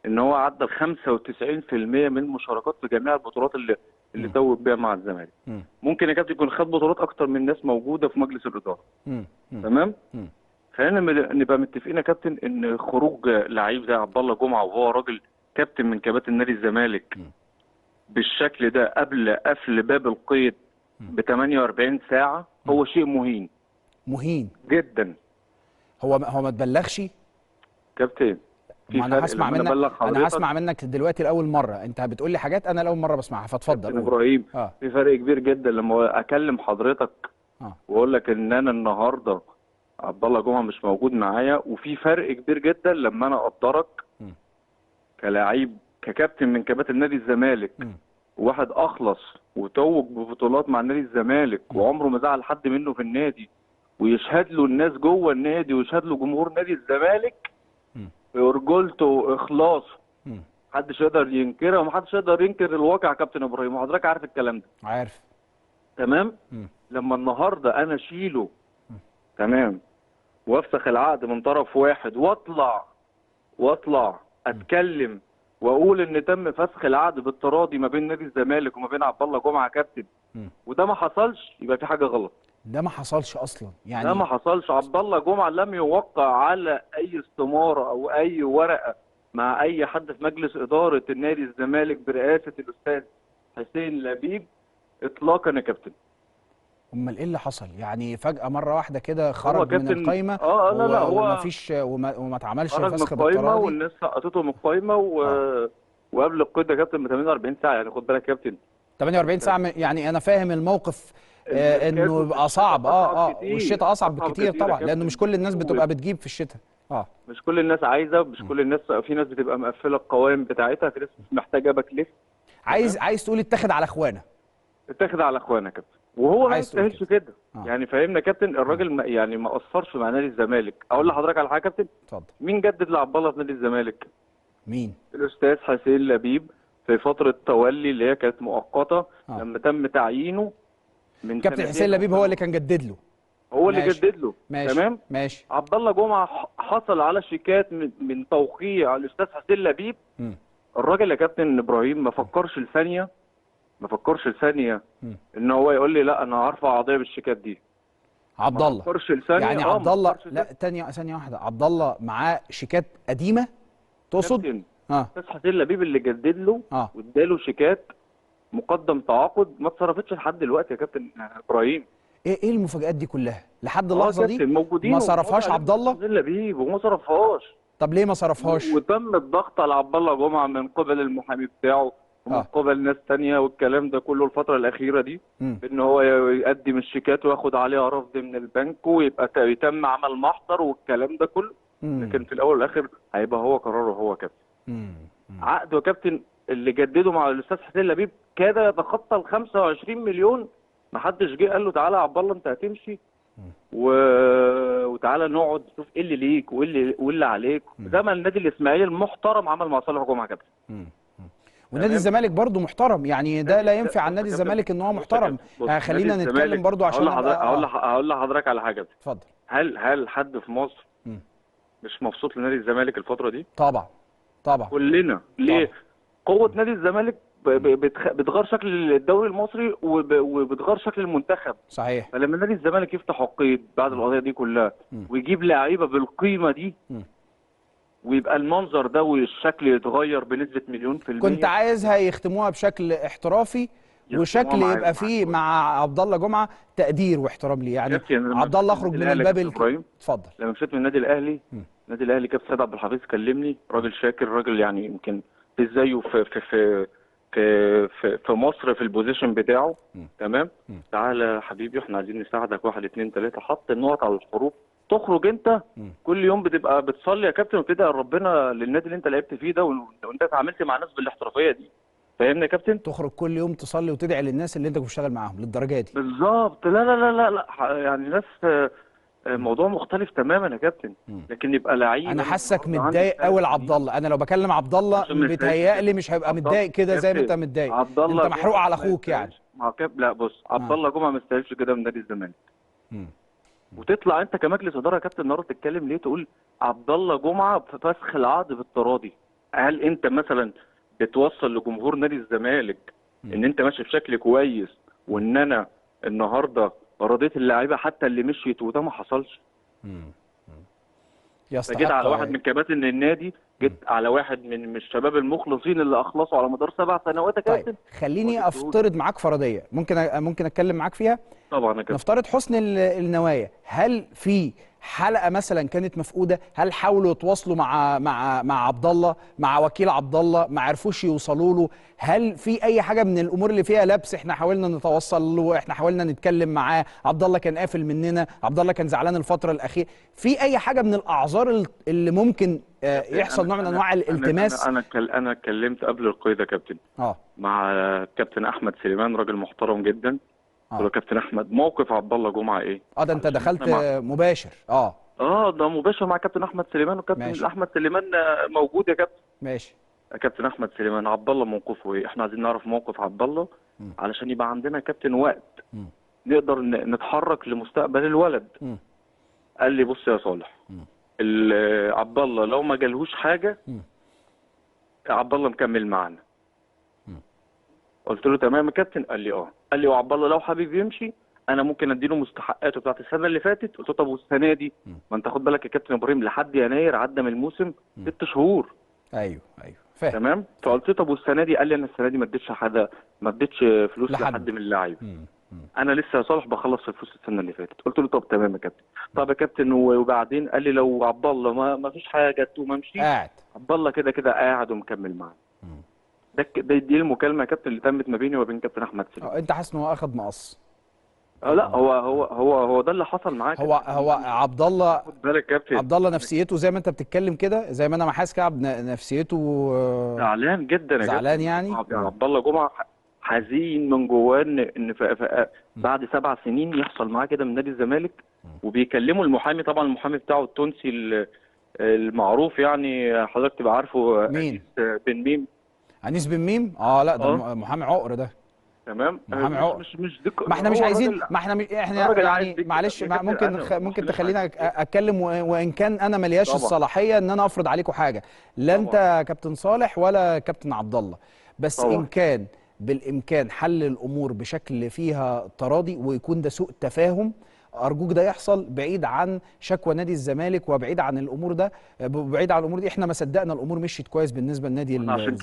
ان هو عدى ال 95% من المشاركات في جميع البطولات اللي توج بيها مع الزمالك. ممكن يا كابتن يكون خد بطولات اكتر من ناس موجودة في مجلس الادارة. تمام؟ خلينا نبقى متفقين يا كابتن ان خروج لعيب زي عبد الله جمعه، وهو راجل كابتن من كباتن نادي الزمالك، بالشكل ده قبل قفل باب القيد ب 48 ساعة، هو شيء مهين. مهين جدا. هو ما تبلغش كابتن. ما انا هسمع منك دلوقتي لاول مرة، انت بتقول لي حاجات انا لاول مرة بسمعها، فاتفضل. ابراهيم، في فرق كبير جدا لما اكلم حضرتك واقول لك ان انا النهارده عبد الله جمعه مش موجود معايا، وفي فرق كبير جدا لما انا اقدرك كلاعب، ككابتن من كباتن نادي الزمالك، واحد اخلص وتوج ببطولات مع نادي الزمالك، وعمره ما زعل حد منه في النادي، ويشهد له الناس جوه النادي ويشهد له جمهور نادي الزمالك برجولته واخلاصه، محدش يقدر ينكرها ومحدش يقدر ينكر الواقع يا كابتن ابراهيم، وحضرتك عارف الكلام ده. عارف. تمام؟ لما النهارده انا اشيله، تمام، وافسخ العقد من طرف واحد واطلع اتكلم واقول ان تم فسخ العقد بالتراضي ما بين نادي الزمالك وما بين عبد الله جمعه كابتن، وده ما حصلش، يبقى في حاجة غلط. ده ما حصلش اصلا يعني، ده ما حصلش. عبد الله جمعه لم يوقع على اي استماره او اي ورقة مع اي حد في مجلس ادارة النادي الزمالك برئاسة الاستاذ حسين لبيب اطلاقا يا كابتن. امال ايه اللي حصل؟ يعني فجأة مرة واحدة كده خرج من القايمة. لا لا، هو وما فيش وما اتعملش فسخ بالتراضي، والناس سقطته من القايمة وقبل القيد يا كابتن ب 48 ساعة، يعني خد بالك يا كابتن 48 ساعة، يعني انا فاهم الموقف انه يبقى صعب، والشتاء اصعب بكتير طبعا، لانه مش كل الناس بتبقى بتجيب في الشتاء. مش كل الناس عايزة، مش كل الناس، في ناس بتبقى مقفلة القوائم بتاعتها، في ناس محتاجة back left. عايز تقول اتاخد على اخوانه. اتاخد على اخوانه يا كابتن، وهو ما يستاهلش كده. يعني فاهمنا يا كابتن، الراجل يعني ما قصرش مع نادي الزمالك. اقول لحضرتك على حاجة يا كابتن. اتفضل. مين جدد لعبد الله في نادي الزمالك؟ مين؟ الاستاذ حسين لبيب في فترة تولي اللي هي كانت مؤقتة، لما تم تعيينه من كابتن حسين لبيب، هو اللي كان جدد له. هو اللي جدد له. ماشي. تمام؟ ماشي. عبد الله جمعه حصل على شيكات من توقيع الاستاذ حسين لبيب. الراجل يا كابتن ابراهيم ما فكرش لثانيه، ما فكرش لثانيه ان هو يقول لي لا انا هرفع قضية بالشيكات دي. عبد الله ما فكرش لثانيه. يعني عبد الله، لا ثانية واحدة، عبد الله معاه شيكات قديمة تقصد؟ استاذ حسين لبيب اللي جدد له واداله شيكات مقدم تعاقد ما اتصرفتش لحد دلوقتي يا كابتن ابراهيم. ايه المفاجآت دي كلها؟ لحد اللحظة دي ما صرفهاش عبد الله؟ حسين لبيب وما صرفهاش. طب ليه ما صرفهاش؟ وتم الضغط على عبد الله جمعه من قبل المحامي بتاعه ومن قبل ناس تانية والكلام ده كله الفترة الأخيرة دي، إن هو يقدم الشيكات وياخد عليها رفض من البنك ويبقى يتم عمل محضر والكلام ده كله، لكن في الأول والآخر هيبقى هو قراره هو كابتن. عقده يا كابتن اللي جدده مع الأستاذ حسين لبيب كاد يتخطى ال 25 مليون، محدش جه قال له تعالى يا عبد الله أنت هتمشي وتعالى نقعد نشوف ايه اللي ليك وايه اللي عليك، زي ما النادي الإسماعيلي المحترم عمل مع صالح جمعة كابتن. ونادي الزمالك برضو محترم، يعني ده لا ينفع عن نادي الزمالك ان هو محترم. خلينا نتكلم برضو عشان اقول لحضرتك على حاجة. اتفضل. هل حد في مصر مش مبسوط لنادي الزمالك الفترة دي؟ طبعا طبعا كلنا. ليه؟ قوة نادي الزمالك بتغير شكل الدوري المصري وبتغير شكل المنتخب. صحيح. فلما نادي الزمالك يفتح عقيد بعد القضية دي كلها ويجيب لعيبة بالقيمة دي ويبقى المنظر ده والشكل يتغير بنسبة 1,000,000%. كنت عايزها يختموها بشكل احترافي وشكل يبقى فيه مع عبد الله جمعه تقدير واحترام ليه. يعني عبد الله اخرج من الباب اتفضل. لما مشيت من النادي الاهلي، النادي الاهلي كابتن سيد عبد الحفيظ كلمني، راجل شاكر، راجل يعني يمكن زيه في في في في في, في مصر في ال position بتاعه. تمام. تعالى يا حبيبي احنا عايزين نساعدك، 1 2 3، حط النقط على الحروف. تخرج انت كل يوم بتبقى بتصلي يا كابتن وبتدعي ربنا للنادي اللي انت لعبت فيه ده وانت اتعاملت مع ناس بالاحترافيه دي. فاهمني يا كابتن؟ تخرج كل يوم تصلي وتدعي للناس اللي انت كنت بتشتغل معاهم للدرجة دي؟ بالظبط. لا لا لا لا لا، يعني ناس موضوع مختلف تماما يا كابتن. لكن يبقى لعيب. انا حاسك متضايق قوي لعبد الله. انا لو بكلم عبد الله بيتهيألي مش هيبقى متضايق كده زي ما انت متضايق. انت محروق على اخوك يعني. لا بص، عبد الله جمعه ما يستاهلش كده من نادي الزمالك. وتطلع انت كمجلس ادارة يا كابتن النهارده تتكلم ليه تقول عبد الله جمعه في فسخ العقد بالتراضي؟ هل انت مثلا بتوصل لجمهور نادي الزمالك ان انت ماشي بشكل كويس، وان انا النهارده رضيت اللعيبة حتى اللي مشيت، وده ما حصلش. يستحق. جيت على واحد من كباتن النادي، جيت على واحد من الشباب المخلصين اللي اخلصوا على مدار 7 سنوات يا كابتن. طيب خليني افترض معاك فرضية، ممكن اتكلم معاك فيها؟ طبعا يا كابتن. نفترض حسن النوايا، هل في حلقة مثلا كانت مفقودة؟ هل حاولوا يتواصلوا مع مع مع عبد الله، مع وكيل عبد الله، ما عرفوش يوصلوا له؟ هل في اي حاجة من الامور اللي فيها لبس؟ احنا حاولنا نتوصل له، احنا حاولنا نتكلم معاه، عبد الله كان قافل مننا، عبد الله كان زعلان الفترة الاخيرة، في اي حاجة من الاعذار اللي ممكن يحصل نوع من انواع الالتماس؟ انا اتكلمت قبل القيد يا كابتن مع كابتن احمد سليمان، راجل محترم جدا. قلت له كابتن احمد موقف عبد الله جمعه ايه؟ ده انت دخلت مباشر. ده مباشر مع كابتن احمد سليمان، وكابتن احمد سليمان موجود يا كابتن. ماشي. كابتن احمد سليمان، عبد الله موقفه ايه؟ احنا عايزين نعرف موقف عبد الله علشان يبقى عندنا كابتن وقت نقدر نتحرك لمستقبل الولد. قال لي بص يا صالح، عبد الله لو ما جالهوش حاجة عبد الله مكمل معانا. قلت له تمام يا كابتن. قال لي قال لي وعبد الله لو حبيب يمشي انا ممكن اديله مستحقاته بتاعت السنة اللي فاتت. قلت له طب والسنة دي؟ ما انت خد بالك يا كابتن ابراهيم لحد يناير عدى من الموسم 6 شهور. ايوه فاهم. تمام. فقلت له طب والسنة دي؟ قال لي انا السنة دي ما اديتش حدا، ما اديتش فلوس لحد من اللعيبة. انا لسه يا صالح بخلص الفلوس السنة اللي فاتت. قلت له طب تمام يا كابتن. طب يا كابتن وبعدين؟ قال لي لو عبد الله ما فيش حاجة جت وما مشيش، قاعد عبد الله كده كده قاعد ومكمل معانا. ده دي المكالمة يا كابتن اللي تمت ما بيني وبين كابتن احمد سليمان. انت حاسس ان هو اخد مقص؟ لا هو هو هو هو ده اللي حصل معاك. هو عبد الله، خد بالك يا كابتن، عبد الله نفسيته زي ما انت بتتكلم كده، زي ما انا ما حاسس كده، نفسيته زعلان جدا يا زعلان يعني. عبد الله جمعه حزين من جواه ان بعد 7 سنين يحصل معاه كده من نادي الزمالك. وبيكلموا المحامي، طبعا المحامي بتاعه التونسي المعروف، يعني حضرتك تبقى عارفه. مين؟ بن ميم. انيس بن ميم؟ لا ده محامي عقر ده. تمام. محامي عقر. مش دك... ما احنا مش عايزين، ما احنا احنا يعني معلش، ممكن تخلينا اتكلم، وان كان انا ملياش الصلاحية ان انا افرض عليكم حاجة، لا انت كابتن صالح ولا كابتن عبد الله، بس طبعا. ان كان بالامكان حل الامور بشكل فيها تراضي ويكون ده سوء تفاهم، ارجوك ده يحصل بعيد عن شكوى نادي الزمالك وبعيد عن الامور ده، بعيد عن الامور دي. احنا ما صدقنا الامور مشيت كويس بالنسبة لنادي الزمالك.